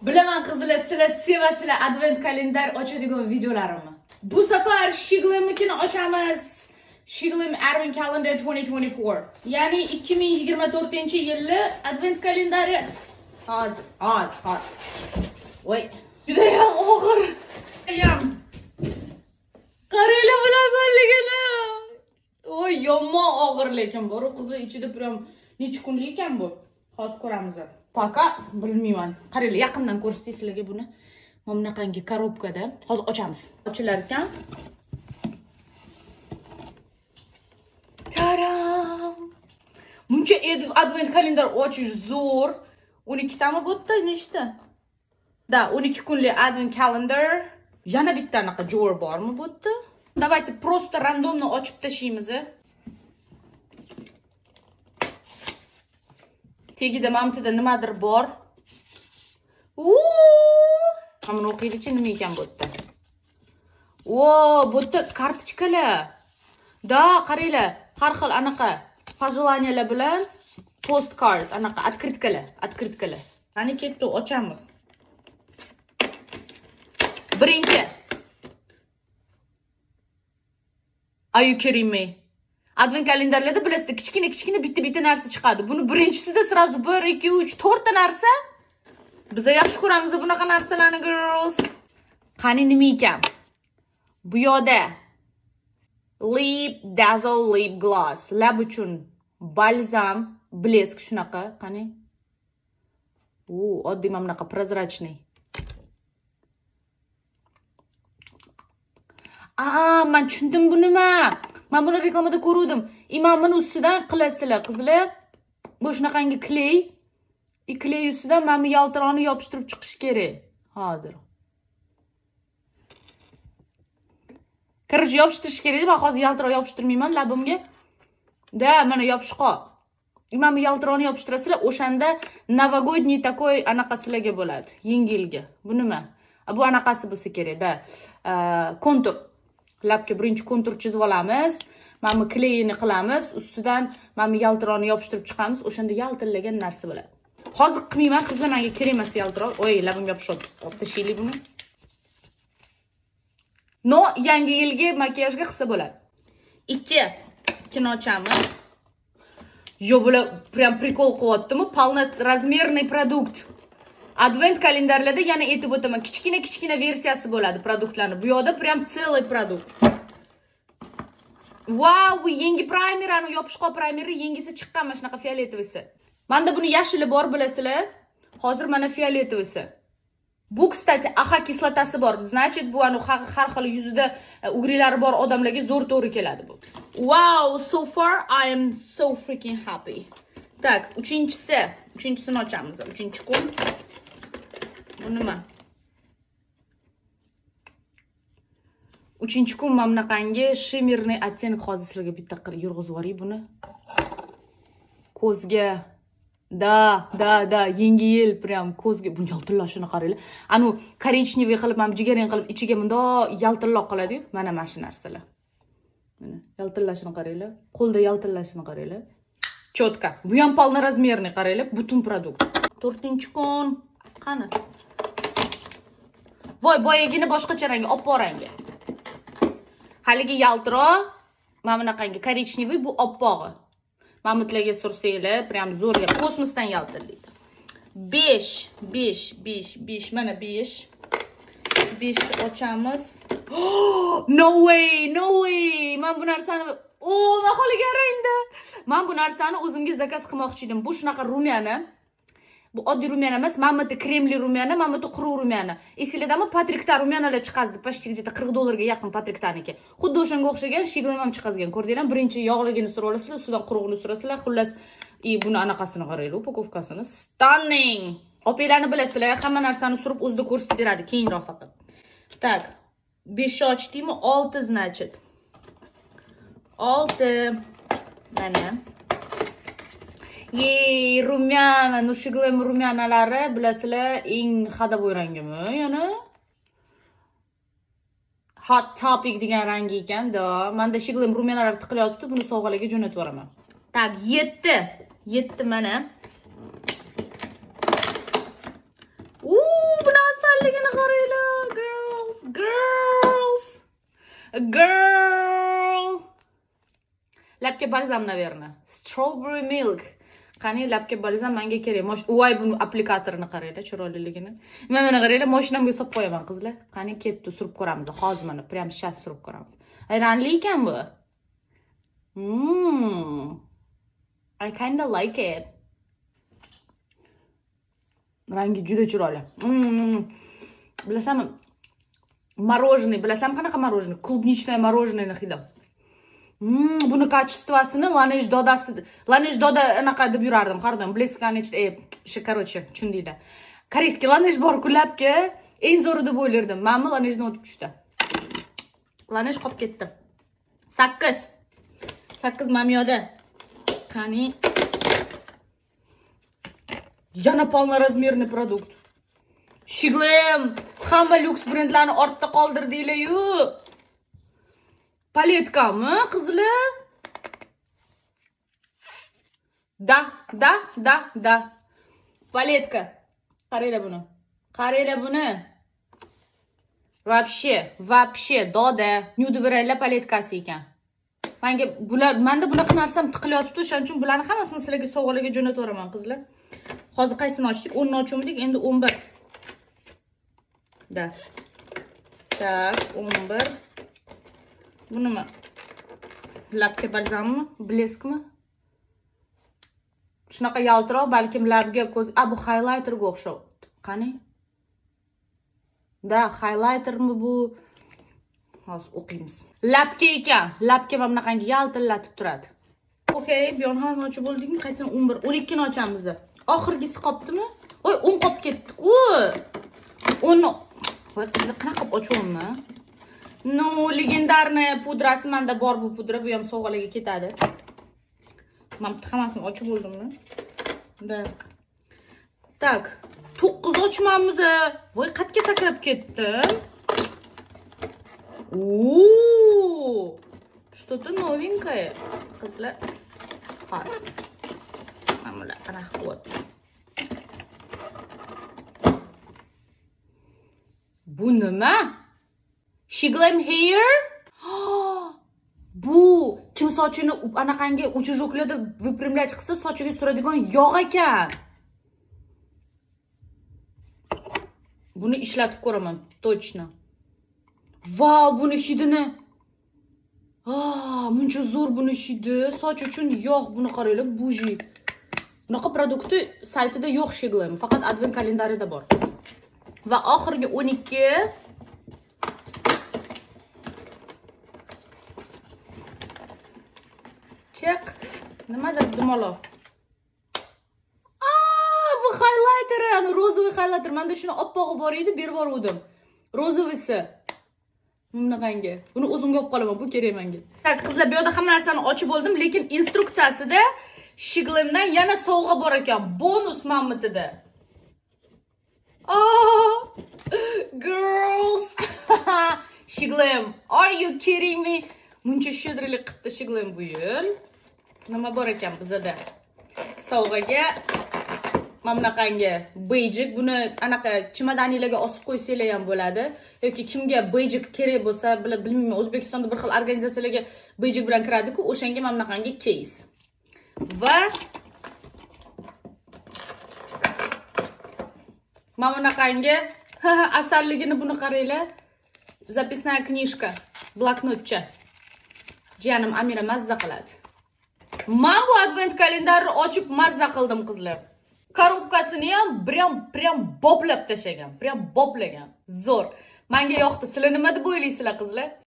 Bilaman, qizlar, sizlar sevasizlar advent kalendar ochadigan videolarimni. Bu safar Sheglamnikini ochamiz. Sheglam Advent Calendar 2024. Ya'ni 2024-yilli advent kalendari. Hozir, hozir, hozir. Voy, judayam og'ir. Judayam. Qaranglar bilasanligini. Voy, yomon og'ir lekin bor. Qizlar, ichida prям necha kunlik ekan bu? Hozir ko'ramiz. Пока bilmayman. Qaranglar, yaqindan ko'rsatay sizlarga buni. Mana bunaqangi korobkada. Hozir ochamiz. Ochilar ekan. Taram! Muncha advent kalendar ochish zo'r. 12 tami bu yerda, nechta? Да, 12 kunlik advent calendar. Yana bitta anaqa jo'r bormi bu yerda? Давайте просто рандомно ochib tashlaymiz. Tagida mamtida nimadir bor. Uuu! Hamma o'qiylikchi, nima ekan bu yerda? O, bu yerda kartochkalar. Да, qaranglar, har xil anaqa пожелания lar bilan postcard, anaqa открытка lar, открытка lar. Qani, ketdi, ochamiz. Birinchi. Are you kidding me? Advent kalendarlarda bilasizlar, kichkina kichkina bitta bitta narsa chiqadi. Buni birinchisida сразу 1, 2, 3, 4 ta narsa. Biz yaxshi ko'ramiz bunaqa narsalarni, girls. Qani, nima ekan? Bu yoqda Lip Dazzle Lip Gloss. Lab uchun balzam, блеск shunaqa. Qani? U oddiy mana bunaqa прозрачный. Aa, man tushundim bu nima. Man buni reklamada ko'ruvdim. Imamini ustidan qilasizlar, qizlar. Bu shunaqangi клей. И клей ustidan mana bu yaltironi yopishtirib chiqish kerak. Hozir. Короче, yopishtirish kerak. Men hozir yaltiroq yopishtirmayman labimga. Да, mana yopishqoq. Mana bu yaltironi yopishtirasizlar, o'shanda новогодний такой anaqa sizlarga bo'ladi. Yangi yilga. Bu nima? Bu anaqasi bo'lsa kerak, да. Kontur. Labga birinchi kontur chizib olamiz. Mana bu kleyini qilamiz, ustidan mana bu yaltironi yopishtirib chiqamiz, o'shanda yaltillagan narsa bo'ladi. Hozir qilmayman, qizlar, menga kerak emas yaltiroq. Oy, labim yopishyapti. Olib tashlaylik buni. Но, yangi yilgi makiyajga qilsa bo'ladi. 2. Ikkini ochamiz. Yo, bular прям прикол qilyaptimi? Полноразмерный продукт. Advent kalendarlarda yana aytib o'taman, kichkina kichkina versiyasi bo'ladi produktlarni. Bu yoqda прям целый продукт. Vau, bu yangi primer, anu yopishqoq primeri yangisi chiqqan, mana shunaqa фиолетовый si. Menda buni yashili bor, bilasizlar. Hozir mana фиолетовый si. Bu, кстати, AHA kislotasi bor. Значит, bu anu har xil yuzida угри lari bor odamlarga zo'r to'g'ri keladi bu. Wow, so far I am so freaking happy. Так, uchinchisi. Uchinchisini ochamiz. Uchinchi kun. Bu nima? Uchinchi kun mana bunaqangi shimmerный оттенок. Hozir sizlarga bitta qilib yurg'izib yuboray buni. Ko'zga. Да, да, да, yangi yil prям ko'zga buni yaltillashini qaranglar. Anu korичневый qilib, mana jigarrang qilib ichiga bundoq yaltilloq qiladi-yu. Mana mana shu narsalar. Mana yaltillashini qaranglar. Qo'lda yaltillashini qaranglar. Четко. Bu ham полноразмерный, qaranglar, butun produkt. To'rtinchi kun. Qani? Voy, boyagini boshqacha rangi, oppoq rangi. Haligi yaltiroq, mana bunaqangi korичневый, bu oppog'i. Mamutlarga sursanglar, prям zo'rga kosmosdan yaltirlaydi. 5, 5, 5, 5, mana 5. 5 ochamiz. No way, no way. Men bu narsani, o, men xohlagan rangda. Men bu narsani o'zimga zakaz qilmoqchi edim. Bu shunaqa rumyani. Bu oddiy rumyana emas, mana bu kremli rumyana, mana bu quruq rumyana. Esinglardami, Patrikda rumyanalar chiqazdi, почти где-то 40 dollarga yaqin Patrikdaniki. Xuddi o'shanga o'xshagan Sheglam ham chiqazgan. Ko'rdinglarmi? Birinchi yog'ligini surib olasizlar, ustidan qurug'ini surasizlar, xullas, и buni anaqasini qaranglar, упаковка sini. Stunning. Opanglarni bilasizlar, hamma narsani surib o'zida ko'rsatib beradi keyinroq faqat. Так, 5 ochdingmi? 6, значит. 6. Mana. Yey, румяна, ну Sheglam румяна lari bilasizlar, eng ходовой rangimi yana? Hot Topic degan rangi ekan, да. Menda Sheglam румяна lar tiqilyotibdi, buni sovg'alarga jo'natib yuboraman. Так, 7. 7 mana. Girls. Girl. Labga balzam, наверное. Strawberry milk. Qani, labga balzam menga kerak. Voy, buni applikatorini qaranglar, chiroyliligini. Men mana qaranglar, mashinamga solib qo'yaman, qizlar. Qani, ketdi, surib ko'ramiz. Hozir mana прям сейчас surib ko'ramiz. Ayranli ekan bu. I kinda like it. Rangi juda chiroyli. Bilasanmi? Мороженое, bilasanmi qanaqa мороженое? Клубничное мороженое hidi. Buni качество sini Laneige dodasi, Laneige doda anaqa deb yurardim har doim. Блеск Laneige, shu, короче, tushundinglar. Корейский Laneige bor-ku labga, eng zo'ri deb o'ylardim. Mana Laneigedan o'tib tushdi. Laneige qolib ketdi. 8. 8 mamyoda. Qani. Yana полноразмерный продукт. Sheglam, hamma lyuks brendlarni ortda qoldirdinglar-yu. Палетка mi, qizlar? Да, да, да, да. Палетка. Qaranglar buni. Qaranglar buni. Вообще, вообще, doda, Nude палетка si ekan. Menga bular, menda bunaqa narsam tiqilyotibdi, o'shaning uchun bularni hammasini sizlarga sovg'alarga jo'nataveraman, qizlar. Hozir qaysini ochdik? 10 ni ochuvdik, endi 11. Да. Так, 11. Bu nima? Labga balzammi? Блеск mi? Shunaqa yaltiroq, balkim labga ko'z, a, bu highlighterga o'xshab. Qani? Да, highlightermi bu? Hozir o'qiymiz. Labga ekan. Labga mana bunaqangi yaltillatib turadi. Okey, bu yoqni hammasini ochib bo'ldikmi? Qaytadan 11, 12 ni ochamiz. Oxirgisi qolibdimi? Voy, 10 qolib ketdi-ku. 10 ni. Voy, qizlar, qanaqa qilib ochyapman? Ну, легендарная pudrasi menda bor, bu pudra, bu ham sovg'alarga ketadi. Men bitta hammasini ochib bo'ldimmi? Да. Так, 9 ochmamiz. Voy, qayerga sakrab ketdim? Oo! Что-то новенькое. Qizlar. Hozir. Mana bular qanaqa qilyapti? Bu nima? Sheglam Hair? Bu kim sochini anaqangi утюжок larda выпрямлять qilsa, sochiga suradigan yog' ekan. Buni ishlatib ko'raman, точно. Vau, buni hidini. Ah, muncha zo'r buni hidi. Soch uchun yog', buni qaranglar, buji. Bunaqa продукт i saytida yo'q Sheglam, faqat advent kalendarida bor. Va oxirgi 12. Chiq. Nimadir dumaloq. Aa, bu highlighter, ani розовый highlighter. Menda shuni oppog'i bor edi, berib yubordim. Розовый si. Bunaqangi. Buni o'zimga olib qolaman, bu kerak menga. Так, qizlar, bu yerda hamma narsani ochib bo'ldim, lekin instruksiyasida Sheglamdan yana sovg'a bor ekan. Bonus mammitida. Oh, girls. Sheglam, are you kidding me? Muncha щедрый lik qilibdi Sheglam bu yil. Nima bor ekan bizada? Sovg'aga mana bunaqangi beyjik, buni anaqa chemodaniylarga osib qo'ysanglar ham bo'ladi. Yoki kimga beyjik kerak bo'lsa, bilmayman, O'zbekistonda bir xil organizatsiyalarga beyjik bilan kiradi-ku, o'shanga mana bunaqangi case. Va mana bunaqangi asalligini buni qaranglar. Записная книжка, bloknotcha. Jiyanim Amira mazza qiladi. Men bu advent kalendarni ochib mazza qildim, qizlar. Коробка sini ham prям boplab tashlagan, prям boplagan. Zo'r. Menga yoqdi. Sizlar nima deb o'ylaysizlar, qizlar?